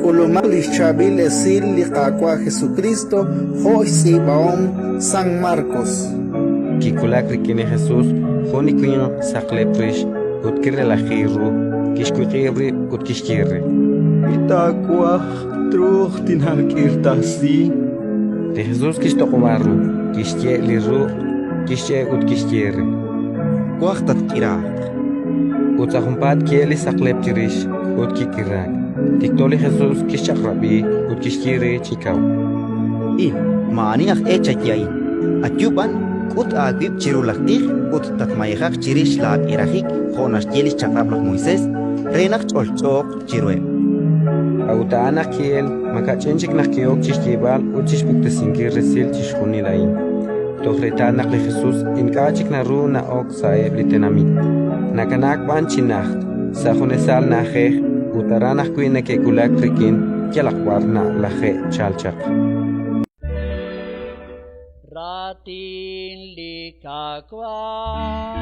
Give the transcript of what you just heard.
K'ulumaq li xChaab'il Esil li Qaawa' Jesukriist jo' xtz'iib'ahom San Markos. Kiwulak rik'in li Jesus jun li winq saqlep rix ut kirelaji ru, kixwiq'ib' rib' ut kixye re: Wi taawaj, truuq tinaak'irtasi. Li Jesus kixtoq'ob'a ru, kixye' li ruq', kixch'e' ut kixye re: Twaj tatk'iraaq. Ut sa' junpaat ki'elk li saqlep chirix ut kik'iraak. Tikto li Jesus kixchaq'rab'i ut kixye re chi kaw: Il, maa'ani aj e chaye a'in. Ayu b'an, k'ut aawib' chiru laj tij ut tatmayejaq chirix laak'irajik jo' naxye li xChaq'rab' laj Moisés, re naq ch'olch'ooq chiruheb'. A'ut a'an naq ki'elk, makach'in chik naq ki'ok chi xyeeb'al ut chi xpuktesinkil resil chixjunil a'in, toj reetal naq li Jesus ink'a' chik naru na'ok sa'eb' li tenamit, nakanaak b'an chi najt, sa' junesal na'ajej, ut aran ajwi' neke'wulak rik'in yalaq b'ar nalaje'chalk chaq. Raatin li Qaawa'.